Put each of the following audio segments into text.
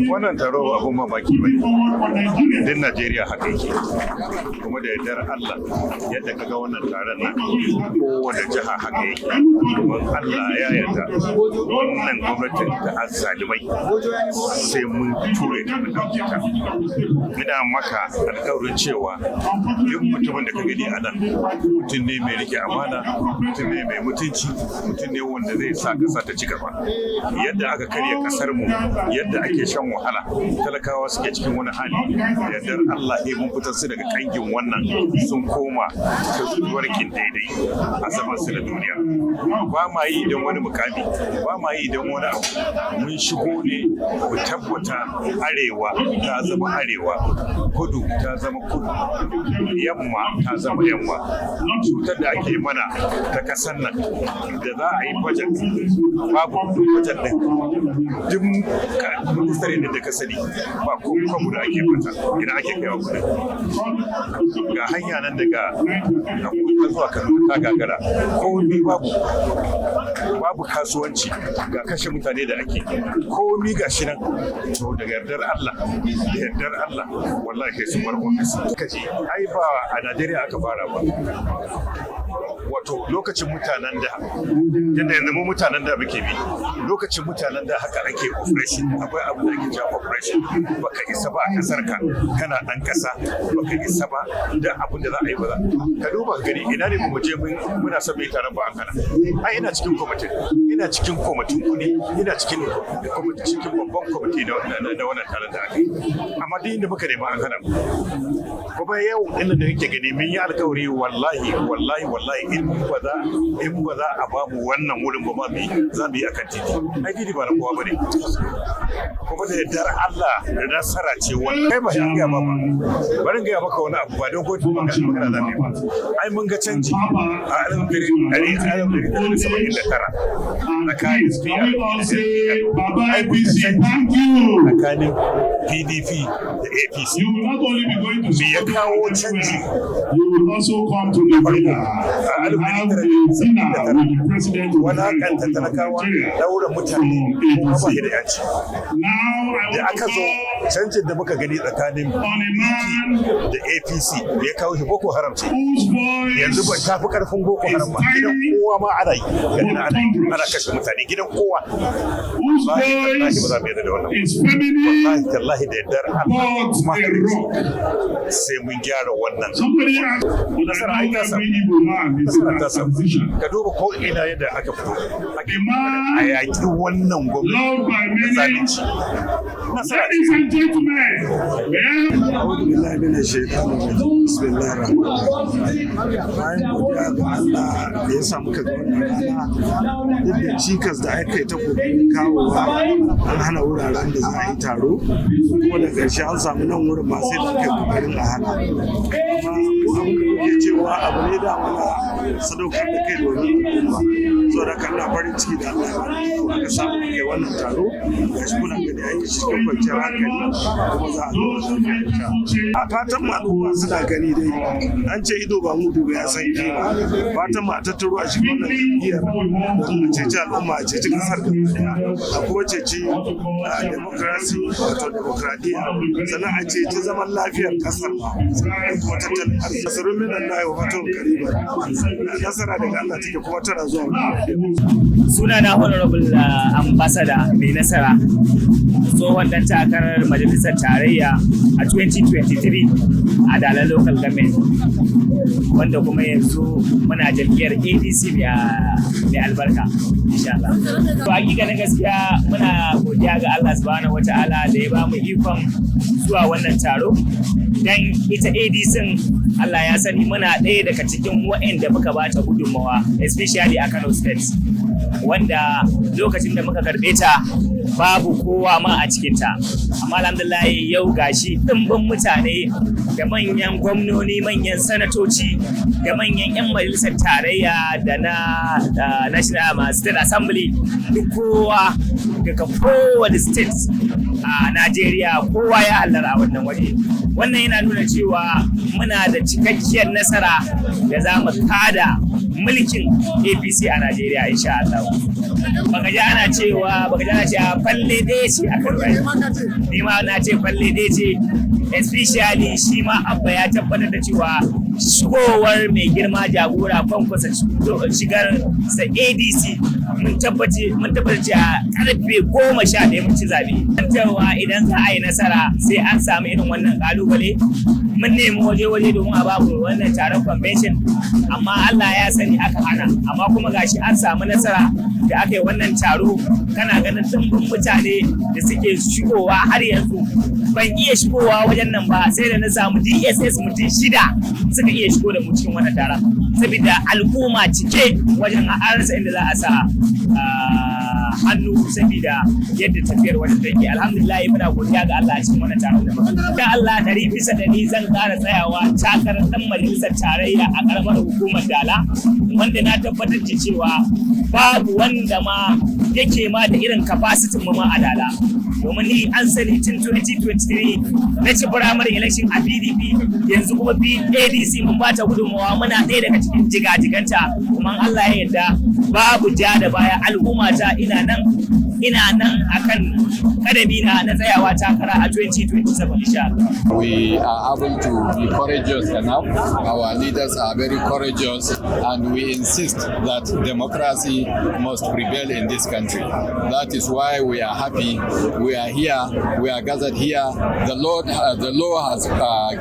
Wannan taro ba abun mamaki ba ne. Din Najeriya haka yake. Kuma da yardar Allah, yadda kaga wannan taron nan, kowane jiha haka yake. Domin Allah ya yarda, wannan gwamnatin ta azzalumai sai mun ture ta, mun dauke ta. Ina maka alƙawarin cewa duk mutumin da ka gani a nan, mutum ne mai rike amana, mutum ne mai mutunci, mutum ne wanda zai sa ƙasa ta ci gaba. Yadda aka karya ƙasar mu, yadda ake shan wahala, talakawa suke cikin wani hali, yardar Allah ne mun fitar su daga kangin wannan, sun koma ta warkin daidai a zaman su na duniya. Ba ma yi don wani mukami, ba ma yi don wani abu. Mun shigo ne mu tabbata arewa ta zama arewa, kudu ta zama kudu, yamma ta zama yamma. Cutar da ake mana ta kasar nan, da za a yi budget, babu budget din. Duk ministry da ka sani, ba ko kwabo da ake fata. Ina ake kaiwa kudin? Ga hanya nan daga Abuja zuwa Kaduna ta gagara, komi babu, babu kasuwanci, ga kashe mutane da ake, komi ga shi nan. To, daga yardar Allah, da yardar Allah, wallahi kai sun bar ofis. Kaje ai ba a Najeriya aka fara ba. Wato lokacin mutanen da, tunda yanzu mu mutanen da muke bi, lokacin mutanen da haka ake operation. Akwai abu da ake cewa operation. Baka isa ba a kasar ka, kana dan kasa, baka isa ba da abin da za a yi ba. Za ka duba ka gani, ina ne mu je muna son mu yi taron ba an hana. Ai ina cikin kwamitin, ina cikin kwamitin kuɗi, ina cikin cikin babban kwamiti na wannan taron da aka yi, amma duk inda muka nema an hana mu. Kuma yau din da kake gani, mun yi alkawari, wallahi, wallahi, wallahi, in ba za a ba mu wannan wurin ba, ma mu za mu yi akan titi. Ai titi ba na kowa bane. Kuma da yardar Allah da nasara ce wannan. Kai ba shi gaya ba, bari gaya maka wani abu, ba don kotu magana za mu yi ba. Ai mun ga canji a 1979 tsakanin PRP. Ai mun ga canji tsakanin PDP da APC. Me ya kawo canji? Farko a 1979, walakanta talakawa, daura mutane, kuma ba da yanci da aka zo. Canjin da muka gani tsakanin PDP da APC da ya kawo shi, Boko Haram ce. Yanzu ban tafi karfin Boko Haram ba. Gidan kowa ma ana yi, ganin ana yi, ana kashe mutane gidan kowa. Wallahi tallahi ba za mu yarda da wannan. Wallahi tallahi, da yardar Allah kuma sai mun gyara wannan. Nasara ai ta samu, nasara ta samu. Ka duba ko ina yadda aka fito ake a yaƙi wannan gwamnati da zalunci. Nasara. أعوذ بالله من الشيطان الرجيم، بسم الله الرحمن الرحيم. Bayan godiya ga Allah da ya sa muka ga wannan rana, duk da cikas da aka yi ta kokarin kawowa, an hana wuraren da za a yi taro, kuma da ƙarshe an samu nan wurin ma sai da aka yi kokarin a hana. Amma mu abin da muke cewa, abu ne da mana sadaukar da kai domin al'umma. Saboda haka ina farin ciki da Allah ya bani iko aka samu aka yi wannan taro. Gashi kuna gani an yi shi cikin kwanciyar hankali, kuma za a zo lafiya insha Allah. A fatan mu al'umma suna gani dai, an ce ido ba mudu ba ya san kima. Fatan mu a tattaro a shiga wannan jam'iyyar domin a ceci al'umma, a ceci kasar gaba daya, a kuma ceci democracy, wato demokradiyya, sannan a ceci zaman lafiyar kasar ma da kuma tattalin arziki. نصر من الله وفتح قريب. Nasara daga Allah take, kuma tana zuwa. Sunana Honorable Ambassador Mai Nasara, tsohon dan takarar majalisar tarayya a 2023 a Dala Local Government, wanda kuma yanzu muna jam'iyyar ADC mai albarka, insha Allah. To, hakikanin gaskiya muna godiya ga Allah Subhanahu wata'ala da ya bamu ikon zuwa wannan taro. Dan ita ADC, Allah ya sani, muna ɗaya daga cikin waɗanda muka bata gudunmawa, especially a Kano State, wanda lokacin da muka karɓe ta babu kowa ma a cikinta. Amma alhamdulillah, yau gashi ɗimbin mutane da manyan gwamnoni, manyan sanatoci, da manyan 'yan majalisar tarayya da na National State Assembly, duk kowa daga kowane state. A Najeriya kowa ya hallara a wannan waje. Wannan yana nuna cewa muna da cikakkiyar nasara da za mu kada mulkin APC a Najeriya, insha Allah. Baka ji ana cewa falle ɗaya ce a kan, ni ma na ce falle ɗaya ce. Especially shi ma Abba ya tabbatar da cewa shigowar mai girma jagora Kwankwasa, shigar sa ADC, mun tabbatar cewa karfe 11 mun ci zabe. Cewa idan za a yi nasara sai an samu irin wannan kalubale. Mun nemi waje-waje domin a babu wannan taron convention, amma Allah ya sani aka hana. Amma kuma gashi an samu nasara da aka yi wannan taro. Kana ganin dimbin mutane da suke shigowa. Har yanzu ban iya shigowa wajen nan ba sai da na samu DSS mutum shida suka iya shigo da mu cikin wannan taron, saboda al'umma cike wajen, an rasa inda za a sa hannu saboda yadda tafiyar wajen take. Alhamdulillah, muna godiya ga Allah a cikin wannan taron da muka da Allah 100% zan ƙara tsayawa takarar dan majalisar tarayya a ƙaramar hukumar Dala, wanda na tabbatar da cewa babu wanda ma yake ma da irin capacity mu ma a Dala, domin ni an sani tun 2023 na ci primary election a PDP. Yanzu kuma ADC mun bata gudunmawa, muna ɗaya daga cikin jigajiganta. Kuma Allah ya yarda babu ja da baya. Al'umma ta, ina nan, ina nan akan kadami na na tsayawa takara a 2027, insha Allah. We are able to be courageous enough. Our leaders are very courageous, and we insist that democracy must prevail in this country. That is why we are happy. We are here. We are gathered here. The law has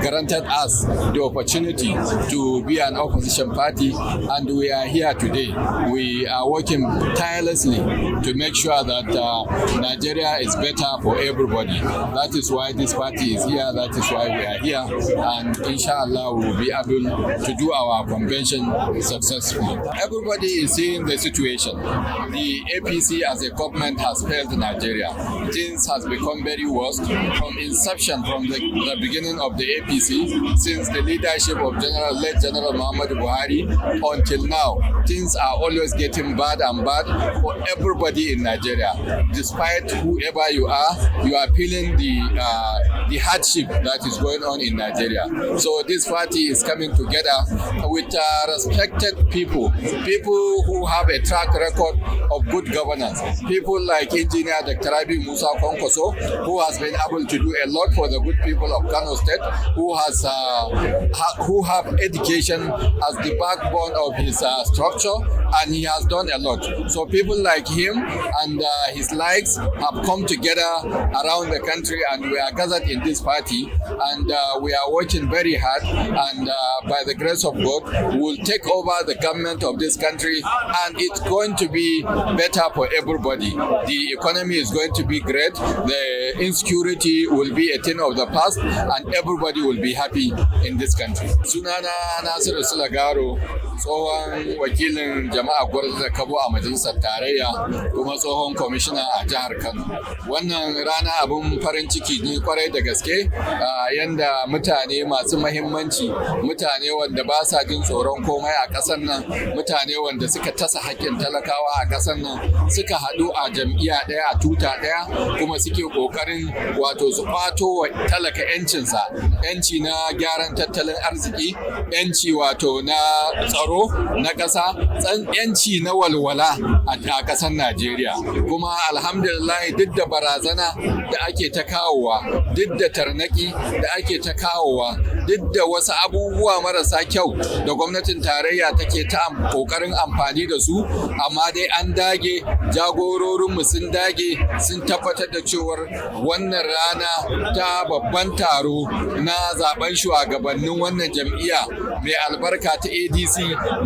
granted us the opportunity to be an opposition party, and we are here today. We are working tirelessly to make sure that Nigeria is better for everybody. That is why this party is here. That is why we are here. And inshallah, we will be able to do our convention successfully. Everybody is seeing the situation. The APC as a government has failed Nigeria. Things has become very worse from inception, from the beginning of the APC, since the leadership of late General Muhammadu Buhari until now. Things are always getting bad and bad for everybody in Nigeria. Despite whoever you are feeling the hardship that is going on in Nigeria. So this party is coming together with respected people, people who have a track record of good governance, people like Engineer Dr. Rabiu Musa Kwankwaso, who has been able to do a lot for the good people of Kano State, who have education as the backbone of his structure, and he has done a lot. So people like him and his likes have come together around the country, and we are gathered in this party, and we are working very hard. And by the grace of God, we will take over the government of this country, and it's going to be better for everybody. The economy is going to be great. The insecurity will be a thing of the past, and everybody will be happy in this country. Sunana Nasiru Sulagaro, tsohon wakilin jama'a Gwarzo da Kabo a majalisar tarayya, kuma tsohon kwamishina a jihar Kano. Wannan rana abin farin ciki ne kwarai da gaske, yanda mutane masu mahimmanci, mutane wanda ba sa jin tsoron komai a ƙasar nan, mutane wanda suka tasa haƙƙin talakawa a ƙasar nan, suka haɗu a jam'iyya ɗaya, a tuta ɗaya, kuma suke ƙoƙarin wato su ƙwato wa talaka 'yancinsa, 'yanci na gyaran tattalin arziki, 'yanci wato na tsaro na ƙasa, 'yanci na walwala a ƙasar Najeriya. Kuma alhamdulillah, duk da barazana da ake ta kawowa, duk da tarnaki da ake ta kawowa, duk da wasu abubuwa marasa kyau da gwamnatin tarayya take ta kokarin amfani da su, amma dai an dage, jagororinmu sun dage, sun tabbatar da cewar wannan rana ta babban taro na zaben shugabannin wannan jam'iyya mai albarka ta ADC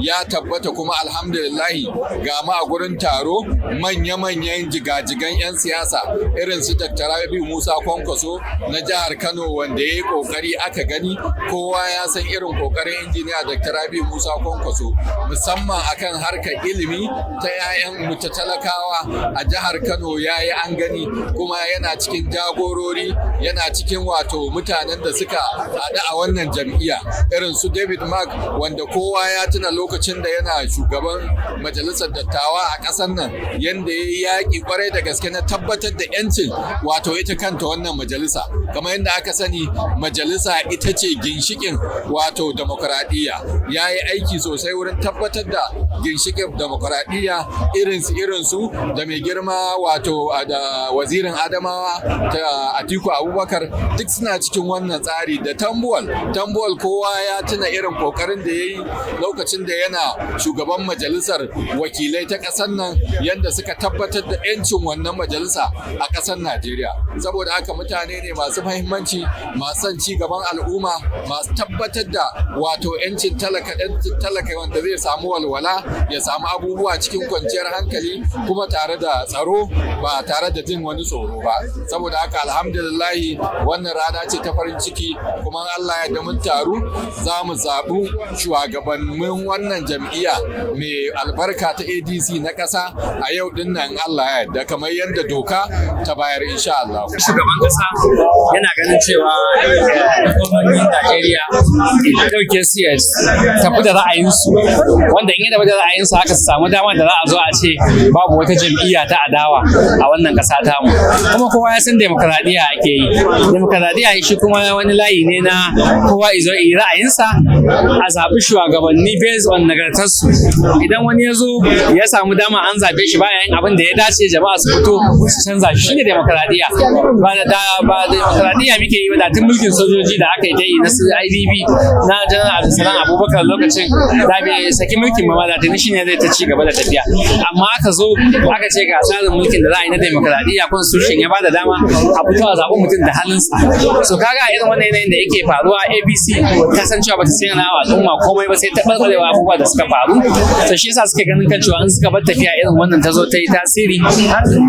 ya tabbata. Kuma alhamdulillahi, ga ma a gurin taro manya-manyan jigajigan 'yan siyasa irin su Dr. Rabiu Musa Kwankwaso na jihar Kano, wanda ya yi kokari aka gani. Kowa ya san irin kokarin Injiniya Dr. Rabiu Musa Kwankwaso, musamman akan harkar ilimi ta 'ya'yan mu ta talakawa a jihar Kano. Ya yi an gani, kuma yana cikin jagorori, yana cikin wato mutanen da suka haɗu a wannan jam'iyya, irin su David Mark, wanda kowa ya tuna lokacin da yana shugaban majalisar dattawa a ƙasar nan, yanda ya yi yaƙi kwarai da gaske na tabbatar da 'yancin wato ita kanta wannan majalisa. Kamar yadda aka sani, majalisa ita ce ginshikin wato demokuraɗiyya. Ya yi aiki sosai wurin tabbatar da ginshikin demokuraɗiyya, irinsu da mai girma wato da wazirin Adamawa ta Atiku Abubakar, duk suna cikin wannan tsari. Da Tambuwal. Tambuwal, kowa ya tuna irin kokarin da ya yi lokacin da yana shugaban majalisar wakilai ta ƙasar nan, yadda suka tabbatar da 'yancin wannan majalisa a ƙasar Najeriya. Saboda haka mutane ne masu mahimmanci, masu son ci gaban al'umma, masu tabbatar da wato 'yancin talaka, 'yancin talaka wanda zai samu walwala, ya samu abubuwa cikin kwanciyar hankali, kuma tare da tsaro, ba tare da jin wani tsoro ba. Saboda haka, alhamdulillahi, wannan rana ce ta farin ciki, kuma Allah ya da mun taru za mu zaɓi shugabannin wannan jam'iyya mai albarka ta ADC na ƙasa a yau din nan, Allah ya yarda, kamar yadda doka ta bayar, insha Allah. Shugaban kasa yana ganin cewa gwamnonin Najeriya dauke su ya tafi da ra'ayinsu, wanda in ya tafi da ra'ayinsu haka su samu dama da za a zo a ce babu wata jam'iyya ta adawa a wannan kasa tamu. Kuma kowa ya san demokradiyya ake yi. Demokradiyya shi kuma wani layi ne na kowa izo yi ra'ayinsa, a zaɓi shugabanni based on nagartarsu. Idan wani ya zo ya samu dama an zaɓe shi, baya yin abin da ya dace, jama'a su fito su canza shi. Shine demokradiyya. Ba demokradiyya muke yi ba da tun mulkin sojoji da aka yi ta yi na su IBB, na Janar Abdulsalam Abubakar, lokacin da bai saki mulkin ba, da tuni shine zai ta ci gaba da tafiya. Amma aka zo aka ce ga tsarin mulkin da za a yi na demokradiyya, constitution ya bada dama a fito a zaɓi mutum da halinsa. So kaga a irin wannan yanayin da yake faruwa, APC ta san cewa bata tsina wa al'umma komai ba sai ta ɓarɓarewa abubuwa da suka faru. To shi yasa suke ganin kan cewa in suka bar tafiya irin wannan ta zo ta yi tasiri,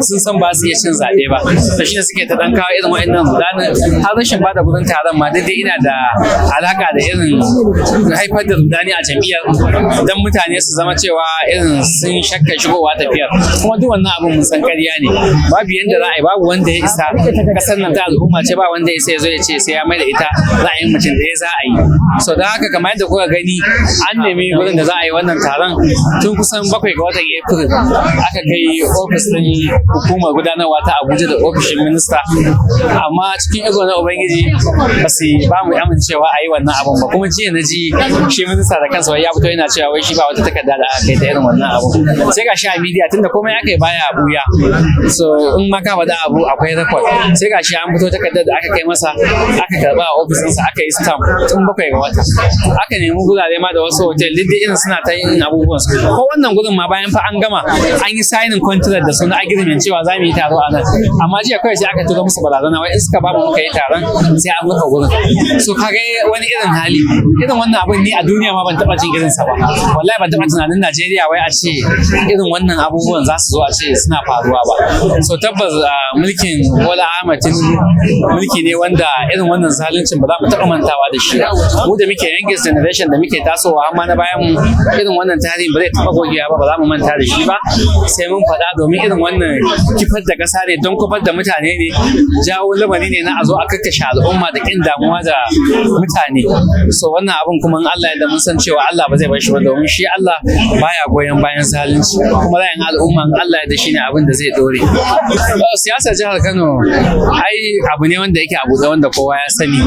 sun san ba su iya cin zaɓe ba. To shi ne suke ta ɗan kawo irin wa'annan rudanin, har rashin bada gurin taron ma daidai ina da alaka da irin haifar da rudani a jam'iyyar, don mutane su zama cewa irin sun shakka shigowa tafiyar. Kuma duk wannan abin mun san ƙarya ne, babu yanda za a yi, babu wanda ya isa. Kasar nan ta al'umma ce, ba wanda ya isa ya zo ya ce sai ya mai da ita ra'ayin mutum da ya za a yi. So don haka, kamar yadda kuka gani, an nemi gurin da za a yi wannan taron tun kusan 7 ga watan April aka kai ofis ɗin hukumar gudanarwa ta Abuja da ofishin minista, amma cikin iko na Ubangiji ba su ba mu amincewa a yi wannan abun ba. Kuma jiya na ji shi minista da kansa ya fito yana cewa wai shi ba wata takarda da aka kai ta irin wannan abu. Sai ga shi a media, tunda komai aka yi baya buya, so in ma ka faɗa abu akwai record. Sai ga shi an fito takardar da aka kai masa, aka karba a ofisinsa, aka yi stamp tun 7 ga wata. Aka nemi gurare ma da wasu hotel, duk dai irin suna ta yin abubuwan su. Ko wannan gurin ma, bayan fa an gama an yi signing contract da su na agreement cewa za mu yi taro a nan, amma jiya kawai sai aka tura musu barazana wai in suka ba mu muka yi taron sai an rufe gurin. So kaga wani irin hali irin wannan abun, ni a duniya ma ban taba jin irinsa ba wallahi. Ban taba tunanin Najeriya wai a ce irin wannan abubuwan za su zo a ce suna faruwa ba. So tabbas mulkin Bola Ahmed Tinubu mulki ne wanda irin wannan zaluncin ba za mu taɓa mantawa da shi ba. Mu da muke youngest generation da muke tasowa, amma na bayan mu, irin wannan tarihin ba zai taɓa gogewa ba, ba za mu manta da shi ba, sai mun faɗa, domin irin wannan kifar da ƙasa ne, don kifar da mutane ne, jawo lamari ne na a zo a kakkashe al'umma da ƙin damuwa da mutane. So wannan abun kuma in Allah ya da mun san cewa Allah ba zai bar shi ba, domin shi Allah baya goyon bayan zalunci, kuma ra'ayin al'umma in Allah ya da shi ne abin da zai dore. Siyasar jihar Kano ai abu ne wanda yake abu wanda kowa ya sani.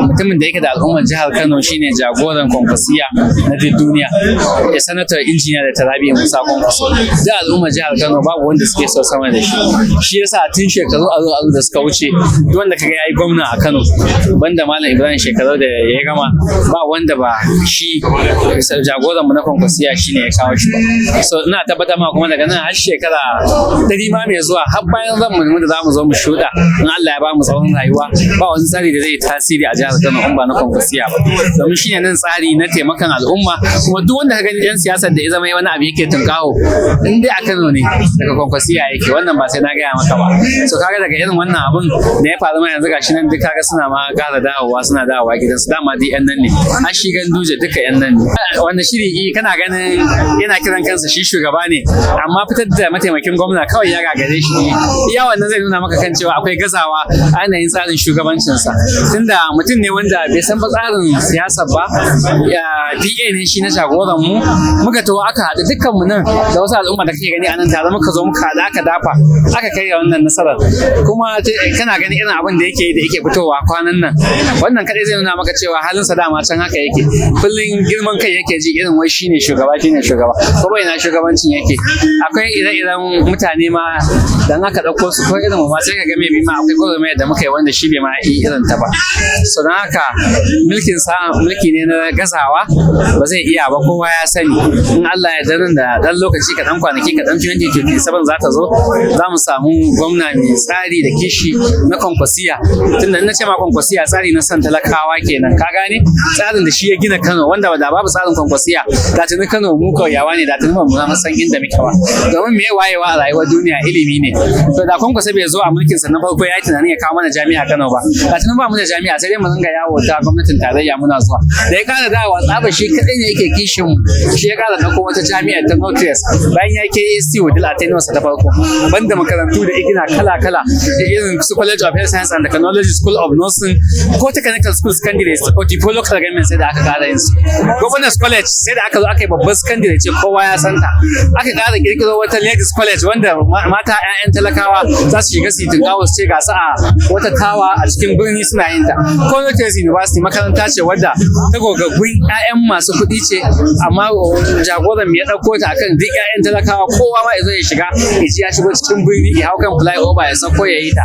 Mutumin da yake da al'ummar jihar Kano shine jagoran Kwankwasiya na duk duniya, ya Sanatar Injiniya Dr. Rabi'u Musa Kwankwaso. Da al'ummar jihar Kano babu wanda suke so sama da shi. Shi yasa tun shekaru aru aru da suka wuce, duk wanda kaga yayi gwamna a Kano banda Malam Ibrahim Shekarau da ya gama, ba wanda ba shi jagoran mu na Kwankwasiya shine ya kawo shi ba. So ina tabbatar ma kuma daga nan har shekara 100 ma mai zuwa, har bayan zan mu da zamu zo mu shuɗa, in Allah ya ba mu tsawon rayuwa, ba wani tsari da zai tasiri a jihar Kano in ba na Kwankwasiya ba, domin shine nan tsari na taimakon al'umma. Kuma duk wanda ka gani yan siyasar da ya zama wani abu yake tunkaho, in dai a Kano ne, daga Kwankwasiya yake. Wannan ba sai na gaya maka ba. So kaga daga irin wannan abun da ya faru ma, yanzu gashi nan duk kaga suna ma ƙara dawowa, suna dawowa gidansu. Dama dai yan nan ne, har shi Ganduje duka yan nan ne. Wanda shiri kana ganin yana kiran kansa shi shugaba ne, amma fitar da mataimakin gwamna kawai ya gagare shi. Iya wannan zai nuna maka kan cewa akwai gazawa a yanayin tsarin shugabancinsa, tunda mutum ne wanda bai san ba tsarin siyasa. siyasar ba, ya PA ne shi na jagoran mu. Muka taho aka haɗu dukkan mu nan da wasu al'umma da kake gani a nan tare muka zo muka haɗu, aka dafa, aka kai ga wannan nasarar. Kuma kana gani irin abin da yake yi da yake fitowa kwanan nan, wannan kadai zai nuna maka cewa halinsa dama can haka yake. Kullum girman kai yake ji, irin wai shine shugaba, shine shugaba, ko bai na shugabancin yake. Akwai ire-iren mutane ma dan aka ɗauko su ko irin mu ma, sai ka ga maybe ma akwai gwagwarmayar da muka yi wanda shi bai ma yi irin ta ba. So don haka mulkin sa mulki ne na gazawa, ba zai iya ba, kowa ya sani. In Allah ya nan da dan lokaci kaɗan, kwanaki kaɗan, 2027 za ta zo, za mu samu gwamna mai tsari da kishi na Kwankwasiya. Tunda in na ce ma Kwankwasiya, tsari na son talakawa kenan, ka gane, tsarin da shi ya gina Kano, wanda da babu tsarin Kwankwasiya da tuni Kano mu kauyawa ne, da tuni ba mu zama san inda muke ba. Domin me? Wayewa a rayuwar duniya ilimi ne. To da Kwankwasa bai zo a mulkin sa na farko ya yi tunanin ya kawo mana jami'a Kano ba, da tuni ba mu da jami'a, sai dai mu dinga yawo ta gwamnatin tarayya muna zuwa. Da ya kara dawowa, tsaba shi kadai ne yake kishin mu, shi ya kara dauko wata jami'a ta Northwest bayan ya KAC Wudil a sa ta farko, banda makarantu da igina kala kala da irin su College of Health Science and Technology, School of Nursing, ko Technical School Secondary ko Tipo Local Government sai da aka kara yin su, Governors College sai da aka zo aka yi babban secondary ce, kowa ya santa. Aka kara kirkiro wata Ladies College wanda mata 'ya'yan talakawa za su shiga su yi tunkawo su ce ga su a wata tawa a cikin birni suna yin ta. Northwest University makaranta ce wadda ta gogaggun 'ya'yan masu kuɗi ce, amma jagoran ya ɗauko ta akan duk 'ya'yan talakawa, kowa ma ya zo ya shiga, ya ji ya shigo cikin birni, ya hau kan flyover ya sauko ya yi ta.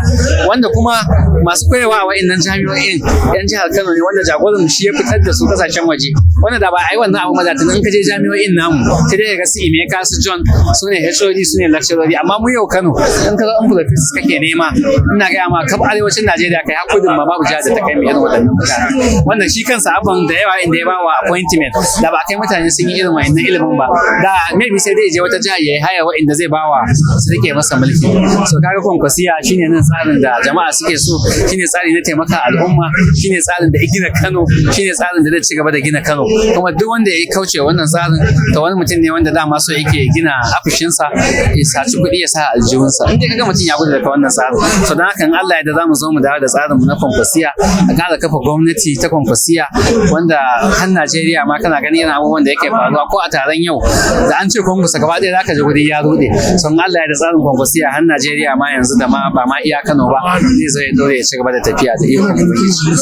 Wanda kuma masu koyarwa a wa'innan jami'o'in 'yan jihar Kano ne, wanda jagoran shi ya fitar da su kasashen waje. Wanda da ba a yi wannan abu ma, da tuni in ka je jami'o'in namu sai dai ka ga su Emeka, su John, su ne HOD, su ne lecturers. Amma mu yau Kano in ka zo, in professors kake nema, ina gaya ma, kaf arewacin Najeriya, kai har kudin ma, babu jihar da ta kai mu irin waɗannan mutane. Wannan shi kansa abban da yawa inda ya bawa appointment, da ba kai mutane sun yi irin wa'annan ilimin ba, da maybe sai dai je wata jiha ya yi haya wa'inda zai bawa su rike masa mulki. So kaga Kwankwasiya shine nan tsarin da jama'a suke so, shine tsari na taimaka al'umma, shine tsarin da ya gina Kano, shine tsarin da zai ci gaba da gina Kano. Kuma duk wanda ya kauce wannan tsarin, to wani mutum ne wanda dama so yake gina afishinsa, ya saci kuɗi ya sa aljihunsa, in dai kaga mutum ya gudu daga wannan tsarin. So don haka in Allah ya da zamu zo mu dawo da tsarin mu na Kwankwasiya, a ƙara kafa gwamnati ta Kwankwasiya, wanda har Najeriya ma kana gani yana abubuwan da yake faruwa. Ko a taron yau da an ce Kwankwasa, gaba ɗaya zaka ji guri ya rude. So in Allah ya da tsarin Kwankwasiya har Najeriya ma yanzu da ma ba ma iya Kano ba zai zo ya dore ya ci gaba da tafiya da ikon Ubangiji.